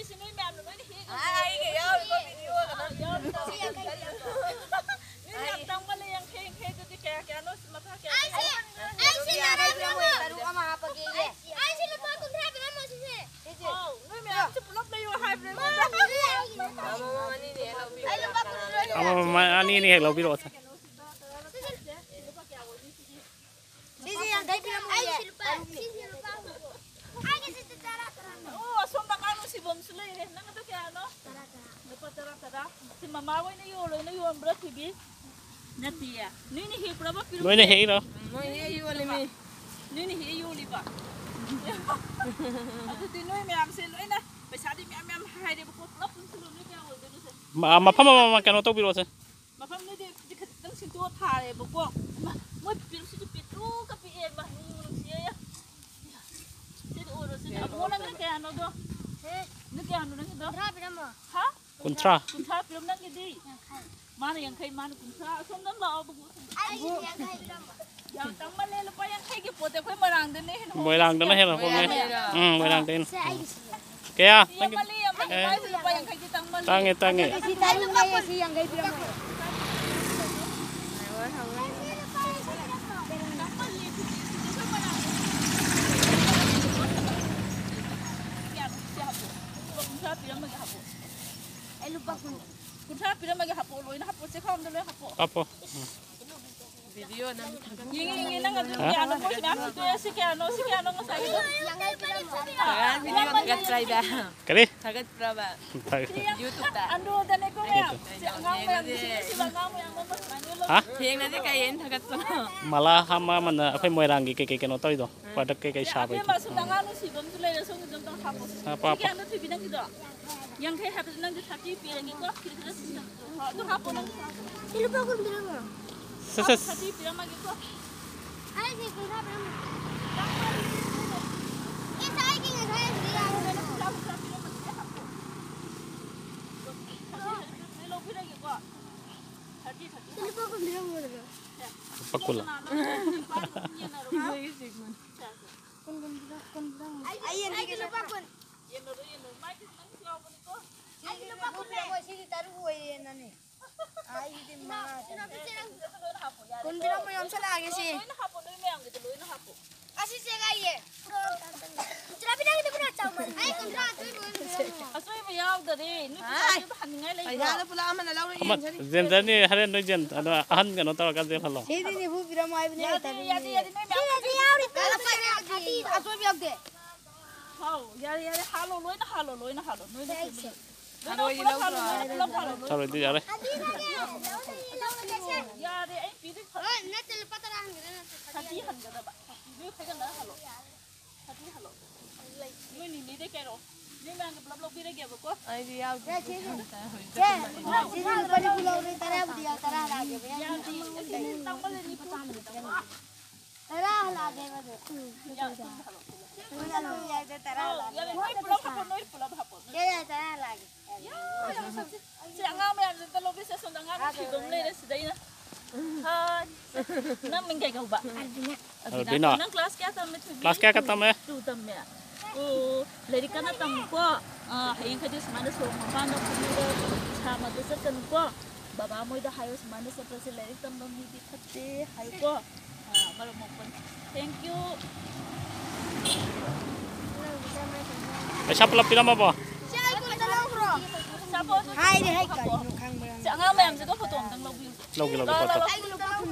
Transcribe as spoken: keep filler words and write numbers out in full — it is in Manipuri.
ꯁꯤ ꯅꯣꯏ ꯃꯌꯥꯝꯅ ꯂꯣꯏꯅ ꯍꯦꯛꯑꯒ ꯑꯩꯒ ꯌꯥꯎꯔꯤꯕ ꯚꯤꯗꯤꯑꯣꯒ ꯅꯪ ꯌꯥꯎꯔꯤ, ꯌꯥꯎꯔꯤ꯫ ꯃꯤ ꯌꯥꯝ ꯇꯥꯡꯃꯜꯂꯦ, ꯌꯥꯡꯈꯩ, ꯌꯥꯡꯈꯩꯗꯨꯗꯤ ꯀꯌꯥ ꯀꯌꯥꯅꯣ? ꯃꯈꯥ ꯀꯌꯥ? ꯑꯩꯁꯦ, ꯑꯩꯁꯦ ꯌꯥꯔꯣꯏ, ꯄꯤꯔꯝꯃꯣ꯫ ꯇꯔꯨꯛ ꯑꯃ ꯍꯥꯞꯄꯒꯦꯌꯦ꯫ ꯑꯩꯁꯦ ꯂꯨꯄꯥ ꯀꯨꯟꯊ꯭ꯔꯥ ꯄꯤꯔꯝꯃꯣ ꯁꯤꯁꯦ꯫ ꯑꯧ, ꯅꯣꯏ ꯃꯌꯥꯝꯁꯦ ꯄꯨꯂꯞ ꯂꯩꯌꯣ ꯍꯥꯏꯕꯅꯦ ꯑꯩꯉꯣꯟꯗ꯫ ꯑꯩ ꯂꯨꯄꯥ ꯀꯨꯟ ꯂꯣꯏ꯫ ꯑꯃꯃꯝ ꯑꯅꯤ ꯑꯅꯤ ꯍꯦꯛ ꯂꯧꯕꯤꯔꯛꯑꯣ꯫ ꯁꯤꯁꯦ ꯌꯥꯡꯈꯩ ꯄꯤꯔꯝꯃꯣ꯫ ꯑꯩꯒꯤꯁꯦ ꯂꯨꯄꯥ, ꯁꯤꯁꯦ ꯂꯨꯄꯥ ꯍꯨꯝꯐꯨ꯫ ꯑꯩꯒꯤꯁꯦ ꯇꯔꯥ, ꯇꯔꯥ꯫ ꯑꯣ, ꯑꯁꯣꯝꯗ ꯑꯉꯥꯡ ꯅꯨꯡꯁꯤꯕ ꯑꯃꯁꯨ ꯂꯩꯔꯦ꯫ ꯅꯪ ꯑꯗꯨ ꯀꯌꯥꯅꯣ? ꯇꯔꯥ, ꯇꯔꯥ꯫ ꯂꯨꯄꯥ ꯇꯔꯥ, ꯇꯔꯥ꯫ ꯁꯤ ꯃꯃꯥ ꯍꯣꯏꯅ ꯌꯣꯜꯂꯣꯏꯅ ꯌꯣꯟꯕ꯭ꯔꯥ, ꯊꯣꯏꯕꯤ? ꯅꯠꯇꯤꯌꯦ꯫ ꯅꯣꯏꯅ ꯍꯦꯛꯄ꯭ꯔꯕ ꯄꯤꯔꯨꯛꯁꯦ? ꯅꯣꯏꯅ ꯍꯦꯛꯏꯔꯣ? ꯃꯣꯏꯅ ꯍꯦꯛ ꯌꯣꯜꯂꯤꯃꯤ꯫ ꯅꯣꯏꯅ ꯍꯦꯛ ꯌꯣꯜꯂꯤꯕ? ꯑꯗꯨꯗꯤ ꯅꯣꯏ ꯃꯌꯥꯝꯁꯦ ꯂꯣꯏꯅ ꯄꯩꯁꯥꯗꯤ ꯃꯌꯥꯝ ꯃꯌꯥꯝ ꯍꯥꯏꯔꯦꯕꯀꯣ꯫ ꯄꯨꯂꯞ ꯄꯨꯟꯁꯤꯜꯂꯣ, ꯅꯣꯏ ꯀꯌꯥ ꯑꯣꯏꯗꯣꯏꯅꯣꯁꯦ? ꯃ-, ꯃꯐꯝ ꯑꯃꯃꯝ ꯀꯩꯅꯣ ꯇꯧꯕꯤꯔꯛꯑꯣꯁꯦ꯫ ꯃꯐꯝꯗꯨꯗꯤ ꯈꯖꯤꯛ ꯈꯖꯤꯛꯇꯪ ꯁꯤꯟꯇꯣꯛꯑ ꯊꯥꯔꯦꯕꯀꯣ꯫ ꯏꯃꯥ, ꯃꯣꯏ ꯄꯤꯔꯨꯛꯁꯤꯁꯨ ꯄꯤꯛꯇ꯭ꯔꯨ ꯀ ꯄꯤꯛꯑꯦ, ꯏꯃꯥ, ꯅꯨꯡꯕꯨ ꯅꯨꯡꯁꯤꯌꯦ꯫ ꯁꯤꯗꯤ ꯑꯣꯏꯔꯣ, ꯁꯤꯗꯤ꯫ ꯑꯕꯨꯡꯉꯣ, ꯅꯪꯅ ꯀꯌꯥꯅꯣꯗꯣ? ꯅꯪ ꯀꯌꯥꯅꯣ ꯅꯪꯒꯤꯗꯣ? ꯀꯨꯟꯊ꯭ꯔꯥ ꯄꯤꯔꯝꯃꯣ꯫ ꯍꯥ? ꯀꯨꯟꯊ꯭ꯔꯥ꯫ ꯀꯨꯟꯊ꯭ꯔꯥ ꯄꯤꯔꯝ, ꯅꯪꯒꯤꯗꯤ? ꯌꯥꯡꯈꯩ꯫ ꯃꯥꯅ ꯌꯥꯡꯈꯩ, ꯃꯥꯅ ꯀꯨꯟꯊ꯭ꯔꯥ꯫ ꯑꯁꯣꯝꯗ ꯑꯃ ꯂꯥꯛꯑꯣ, ꯑꯕꯨꯡꯉꯣ꯫ ꯑꯩꯒꯤꯗꯤ ꯌꯥꯡꯈꯩ ꯄꯤꯔꯝꯃꯣ꯫ ꯌꯥꯝ ꯇꯥꯡꯃꯜꯂꯦ, ꯂꯨꯄꯥ ꯌꯥꯡꯈꯩꯒꯤ ꯄꯣꯠꯇꯤ ꯑꯩꯈꯣꯏ ꯃꯣꯏꯔꯥꯡꯗꯅ ꯍꯦꯟꯅ ꯍꯣꯡꯉꯦ꯫ ꯃꯣꯏꯔꯥꯡꯗꯅ ꯍꯦꯟꯅ ꯍꯣꯡꯉꯦ꯫ ꯃꯣꯏꯔꯥꯡꯗꯩꯅ꯫ ꯎꯝ, ꯃꯣꯏꯔꯥꯡꯗꯩꯅ꯫ ꯁꯦ, ꯑꯩꯒꯤꯁꯤ꯫ ꯀꯌꯥ? ꯅꯪꯒꯤ ꯌꯥꯝꯃꯜꯂꯤ, ꯌꯥꯝꯃꯜꯂꯤ, ꯑꯦ꯫ ꯃꯥꯏꯁꯦ ꯂꯨꯄꯥ ꯌꯥꯡꯈꯩꯗꯤ ꯇꯥꯡꯃꯜꯂꯤ꯫ ꯇꯥꯡꯉꯦ, ꯇꯥꯡꯉꯦ꯫ ꯁꯤ ꯇꯔꯨꯛ ꯂꯩꯌꯦ, ꯁꯤ ꯌꯥꯡꯈꯩ ꯄꯤꯔꯝꯃꯣ꯫ ꯇꯥꯡꯃꯜꯂꯤ, ꯁꯤꯗꯤ, ꯁꯤꯗꯤ ꯑꯩꯈꯣꯏ ꯃꯣꯏꯔꯥꯡꯗ꯫ ꯁꯤ ꯀꯌꯥꯅꯣ? ꯁꯤ ꯍꯥꯞꯄꯣ꯫ ꯂꯨꯄꯥ ꯀꯨꯟꯊ꯭ꯔꯥ ꯄꯤꯔꯝꯃꯒꯦ, ꯍꯥꯞꯄꯣ꯫ ꯑꯩ ꯂꯨꯄꯥ ꯀꯨꯟ꯫ ꯀꯨꯟꯊ꯭ꯔꯥ ꯄꯤꯔꯝꯃꯒꯦ, ꯍꯥꯞꯄꯣ, ꯂꯣꯏꯅ ꯍꯥꯞꯄꯣ, ꯆꯦꯈꯥꯎ ꯑꯝꯗ ꯂꯣꯏ ꯍꯥꯞꯄꯣ꯫ ꯍꯥꯞꯄꯣ꯫ ꯎꯝ꯫ ꯚꯤꯗꯤꯑꯣ ꯅꯝ ꯊꯥꯒꯠ-, ꯌꯦꯡꯉꯦ, ꯌꯦꯡꯉꯦ, ꯅꯪ ꯑꯗꯨꯝ ꯍꯥ? ꯌꯥꯅꯕ ꯃꯣꯏꯁꯨ ꯃꯌꯥꯝ ꯁꯤꯟꯗꯣꯛꯑꯦ꯫ ꯁꯤ ꯀꯌꯥꯅꯣ, ꯁꯤ ꯀꯌꯥꯅꯣ ꯉꯁꯥꯏꯒꯤꯗꯣ? ꯉꯔꯥꯡ ꯚꯤꯗꯤꯑꯣ ꯊꯥꯒꯠꯄ꯭ꯔꯥ ꯏꯕꯦ? ꯀꯔꯤ? ꯊꯥꯒꯠꯄ꯭ꯔꯕ? ꯊꯥꯒꯠ-, ꯌꯨꯇꯨꯕꯇ? ꯑꯟꯗ꯭ꯔꯣꯗꯅꯦꯀꯣ ꯃꯌꯥꯝ꯫ ꯁꯤ ꯑꯉꯥꯡ ꯃꯌꯥꯝ, ꯌꯦꯡꯅꯁꯦ꯫ ꯁꯤ, ꯁꯤ ꯑꯉꯥꯡ ꯃꯌꯥꯝ ꯑꯃ ꯁꯨꯃꯥꯏꯅ ꯂꯧ-, ꯍꯥ? ꯌꯦꯡꯅꯁꯦ ꯀꯩ ꯍꯥꯏꯅ ꯊꯥꯒꯠꯄꯅꯣ? ꯃꯂꯥ ꯍꯥꯃ ꯑꯃꯅ ꯑꯩꯈꯣꯏ ꯃꯣꯏꯔꯥꯡꯒꯤ ꯀꯩꯀꯩ ꯀꯩꯅꯣ ꯇꯧꯔꯤꯗꯣ, ꯄ꯭ꯔꯗꯛ ꯀꯩꯀꯩ ꯁꯥꯕꯩꯗꯣ꯫ ꯑꯕꯦꯝꯃ, ꯑꯁꯣꯝꯗ ꯑꯉꯥꯡ ꯅꯨꯡꯁꯤꯕ ꯑꯃꯁꯨ ꯂꯩꯔꯦ, ꯁꯣꯝꯒꯤꯗꯣ ꯑꯝꯇ ꯍꯥꯞꯄꯣ꯫ ꯍꯥꯞꯄꯣ, ꯁꯤ ꯍꯥꯞꯄꯣ꯫ ꯀꯌꯥꯅꯣ, ꯊꯣꯏꯕꯤ, ꯅꯪꯒꯤꯗꯣ? ꯌꯥꯡꯈꯩ ꯍꯥꯏꯕꯗꯣ ꯅꯪꯗꯤ ꯊꯥꯔꯇꯤ ꯄꯤꯔꯒꯦꯀꯣ꯫ ꯐꯤ ꯈꯔ ꯁꯤꯖꯤꯟꯅ-, ꯑꯗꯨ ꯍꯥꯞꯄꯣ ꯅꯪ꯫ ꯁꯤ ꯂꯨꯄꯥ ꯀꯨꯟ ꯄꯤꯔꯝꯃꯣ꯫ ꯁꯦ, ꯁꯦ, ꯁꯦ꯫ ꯊꯥꯔꯇꯤ ꯄꯤꯔꯝꯃꯒꯦꯀꯣ꯫ ꯑꯩ ꯁꯤ ꯀꯨꯟꯊ꯭ꯔꯥ ꯄꯤꯔꯝꯃꯣ꯫ ꯏꯁ, ꯑꯩꯒꯤ ꯉꯁꯥꯏ ꯑꯗꯨꯗꯤ ꯌꯥꯔꯦ ꯀꯩꯅꯣ꯫ ꯀꯨꯟꯊ꯭ꯔꯥ, ꯀꯨꯟꯊ꯭ꯔꯥ ꯄꯤꯔꯝꯃꯒꯦ ꯍꯥꯞꯄꯣ꯫ ꯂꯣꯏ ꯂꯧꯕꯤꯔꯒꯦꯀꯣ꯫ Thirty, thirty. ꯁꯤ ꯂꯨꯄꯥ ꯀꯨꯟ ꯄꯤꯔꯝꯃꯣ ꯑꯗꯨꯒ꯫ ꯂꯨꯄꯥ ꯀꯨꯟ꯫ ꯅꯨꯄꯥꯗꯣ ꯑꯗꯨꯝ ꯌꯦꯟꯅꯔꯣ꯫ ꯀꯨꯟ, ꯀꯨꯟ ꯄꯤꯔꯝꯃꯣ꯫ ꯀꯨꯟ, ꯀꯨꯟ ꯄꯤꯔꯝꯃꯣ꯫ ꯑꯩ ꯌꯦꯟꯕꯤꯒꯦ ꯂꯨꯄꯥ ꯀꯨꯟ꯫ ꯌꯦꯟꯅꯔꯣ, ꯌꯦꯟꯅꯔꯣ꯫ ꯃꯥꯏ ꯁꯤꯗꯤ ꯅꯤꯐꯨ ꯄꯤꯔꯝꯃꯣ, ꯁꯤꯗꯤ ꯇꯔꯨꯛ ꯑꯣꯏꯔꯦꯅꯅꯦ꯫ ꯑꯩꯒꯤꯗꯤ ꯃꯉꯥ ꯆꯪꯉꯦ꯫ ꯀꯨꯟ ꯄꯤꯔꯝꯃꯣ, ꯌꯣꯝꯁꯜꯂꯛꯑꯒꯦ ꯁꯤ꯫ ꯂꯣꯏꯅ ꯍꯥꯞꯄꯣ, ꯅꯣꯏ ꯃꯌꯥꯝꯒꯤꯗꯣ ꯂꯣꯏꯅ ꯍꯥꯞꯄꯣ꯫ ꯑꯁꯤ ꯆꯦꯒꯥꯏꯌꯦ꯫ ꯆꯨꯔꯥꯄꯤ ꯅꯪꯒꯤꯗꯤ ꯄꯨꯔꯥ ꯆꯥꯎꯃꯟ꯫ ꯑꯩ ꯀꯨꯟꯊ꯭ꯔꯥ ꯑꯆꯣꯏꯕ ꯑꯣꯏꯅ ꯄꯤꯔꯝꯃꯣ꯫ ꯑꯆꯣꯏꯕ ꯌꯥꯎꯗꯔꯦ꯫ ꯅꯣꯏ ꯄꯩꯁꯥ ꯑꯆꯣꯏꯕ ꯍꯟꯅꯤꯡꯉꯥꯏ ꯂꯩꯕ꯭ꯔꯣ? ꯄꯩꯁꯥꯗꯣ ꯄꯨꯂꯞ ꯑꯃꯅ ꯂꯧꯔ ꯑꯃ ꯌꯦꯡꯖꯅꯤ꯫ ꯖꯦꯟꯗꯅꯤ ꯍꯣꯔꯦꯟ ꯅꯣꯏ ꯖꯦꯟ-, ꯑꯗꯣ ꯑꯍꯟ ꯀꯩꯅꯣ ꯇꯧꯔꯀꯥꯟꯗ ꯖꯦꯜ ꯍꯜꯂꯣ꯫ ꯁꯤꯗꯤ ꯅꯤꯐꯨ ꯄꯤꯔꯝꯃꯣ ꯍꯥꯏꯕꯅꯦ, ꯌꯥꯗꯦ, ꯇꯔꯨꯛꯅꯦ꯫ ꯌꯥꯗꯦ, ꯌꯥꯗꯦ, ꯅꯣꯏ ꯃꯌꯥꯝ ꯁꯤꯗꯗꯤ ꯌꯥꯎꯔꯤ, ꯄꯨꯂꯞ ꯄꯥꯏꯔꯛꯑꯗꯤ꯫ ꯑꯆꯣꯏꯕ ꯌꯥꯎꯗꯦ꯫ ꯍꯥꯎ, ꯌꯥꯔꯦ, ꯌꯥꯔꯦ, ꯍꯥꯜꯂꯣ, ꯂꯣꯏꯅ ꯍꯥꯜꯂꯣ, ꯂꯣꯏꯅ ꯍꯥꯜꯂꯣ, ꯅꯣꯏꯅ ꯁꯦꯝꯕꯗꯣ꯫ ꯂꯣꯏꯅ ꯊꯔꯣꯏꯗꯤ ꯄꯨꯂꯞ ꯍꯥꯜꯂꯣ, ꯂꯧꯗ꯭ꯔꯣ? ꯂꯣꯏꯅ ꯄꯨꯂꯞ ꯍꯥꯜꯂꯣ, ꯂꯣꯏꯅ ꯊꯔꯣꯏꯗꯤ ꯌꯥꯔꯦ꯫ ꯌꯥꯔꯦ, ꯑꯩ ꯄꯤꯗꯣꯏ ꯊꯔꯣꯏ꯫ ꯍꯣꯏ, ꯅꯠꯇꯦ, ꯂꯨꯄꯥ ꯇꯔꯥ ꯍꯟꯒꯗꯕ ꯅꯠꯇꯦ, ꯊꯥꯔꯇꯤ ꯊꯥꯔꯇꯤ ꯍꯟꯒꯗꯕ꯫ ꯍꯟꯒꯗꯕ꯫ ꯊꯥꯔꯇꯤ ꯍꯟꯒꯗꯕ ꯍꯜꯂꯣ꯫ ꯊꯥꯔꯇꯤ ꯍꯜꯂꯣ꯫ ꯅꯣꯏ ꯅꯤꯅꯦꯗꯩ ꯀꯩꯔꯣ? ꯅꯣꯏ ꯃꯌꯥꯝꯒꯤ ꯄꯨꯂꯞ ꯂꯧꯕꯤꯔꯒꯦꯕꯀꯣ꯫ ꯑꯩꯗꯤ ꯌꯥꯎꯗꯦ꯫ ꯁꯦ, ꯁꯤꯗꯤ ꯂꯨꯄꯥ ꯅꯤꯐꯨ ꯂꯧꯔꯦ, ꯇꯔꯥꯕꯨꯗꯤ ꯌꯥꯎ-, ꯇꯔꯥ ꯂꯥꯛꯑꯒꯦꯕ, ꯌꯥꯝ ꯌꯥꯗꯦ, ꯑꯁꯤꯗꯤ ꯇꯥꯡꯃꯜꯂꯦ, ꯅꯤꯐꯨ ꯍꯟꯒꯗꯕ꯫ ꯇꯔꯥ ꯍꯜꯂꯛꯑꯒꯦꯕ ꯑꯗꯨ꯫ ꯌꯥ-, ꯇꯔꯥ ꯍꯜꯂꯛꯑꯣ꯫ ꯌꯥꯏꯗ, ꯇꯔꯥ ꯑꯧ, ꯍꯜꯂꯛꯑꯒꯦ꯫ ꯌꯥꯔꯦ, ꯅꯣꯏ ꯄꯨꯂꯞ ꯍꯥꯞꯄꯣ, ꯅꯣꯏ ꯄꯨꯂꯞ ꯍꯥꯞꯄꯣ꯫ ꯌꯥꯏ, ꯌꯥꯏ, ꯇꯔꯥ ꯍꯜꯂꯛꯑꯒꯦ꯫ ꯌꯥꯏ, ꯌꯥꯝ ꯁꯥꯊꯤ꯫ ꯁꯤ ꯑꯉꯥꯡ ꯃꯌꯥꯝꯁꯦ ꯑꯝꯇ ꯂꯧꯕꯤꯁꯦ, ꯑꯁꯣꯝꯗ ꯑꯉꯥꯡ ꯅꯨꯡꯁꯤꯕ ꯑꯃ ꯂꯩꯔꯦ ꯁꯤꯗꯩꯅ꯫ ꯍꯥꯏ꯫ ꯅꯪ ꯃꯤꯡ ꯀꯩ ꯀꯧꯕ? ꯑꯜꯕꯤꯅꯥ꯫ ꯑꯜꯕꯤꯅꯥ꯫ ꯅꯪ class ꯀꯌꯥ ꯇꯝꯃꯦ, ꯊꯣꯏꯕꯤ? Class ꯀꯌꯥ ꯀ ꯇꯝꯃꯦ? Two ꯇꯝꯃꯦ꯫ ꯑꯣ, ꯂꯥꯏꯔꯤꯛ ꯀꯟꯅ ꯇꯝꯃꯨꯀꯣ꯫ ꯑꯥ, ꯍꯌꯦꯡꯈꯩꯗꯤ ꯁꯨꯃꯥꯏꯅ ꯁꯣꯔꯣꯛ ꯃꯄꯥꯟꯗ ꯐꯝꯃꯒ ꯁꯥ ꯃꯔꯛꯇ ꯆꯠꯀꯅꯨꯀꯣ꯫ ꯕꯕꯥ ꯃꯣꯏꯗ ꯍꯥꯏꯌꯣ, ꯁꯨꯃꯥꯏꯅ ꯆꯠꯄꯁꯦ ꯂꯥꯏꯔꯤꯛ ꯇꯝꯕ ꯃꯤꯗꯤ ꯐꯠꯇꯦ ꯍꯥꯏꯌꯨꯀꯣ꯫ ꯑꯥ, ꯃꯔꯝ ꯃꯣꯛꯄꯅꯤ꯫ Thank you꯫ ꯄꯩꯁꯥ ꯄꯨꯂꯞ ꯄꯤꯔꯝꯃꯕꯣ? ꯁꯦ, ꯑꯩ ꯀꯨꯟꯇ ꯂꯧꯈ꯭ꯔꯣ꯫ ꯍꯥꯏꯔꯦ, ꯍꯥꯏ ꯀꯔꯤꯅꯣ ꯈꯪꯕ꯭ꯔꯥ? ꯁꯦ, ꯑꯉꯥꯡ ꯃꯌꯥꯝꯁꯤꯒ photo ꯑꯝꯇꯪ ꯂꯧꯕꯤꯌꯨ꯫ ꯂꯧꯒꯦ, ꯂꯧꯒꯦ, ꯂꯥꯎ, ꯂꯥꯎ, photo꯫ ꯂꯥꯎ꯫ ꯑꯩ ꯂꯨꯄꯥ ꯀꯨꯟ꯫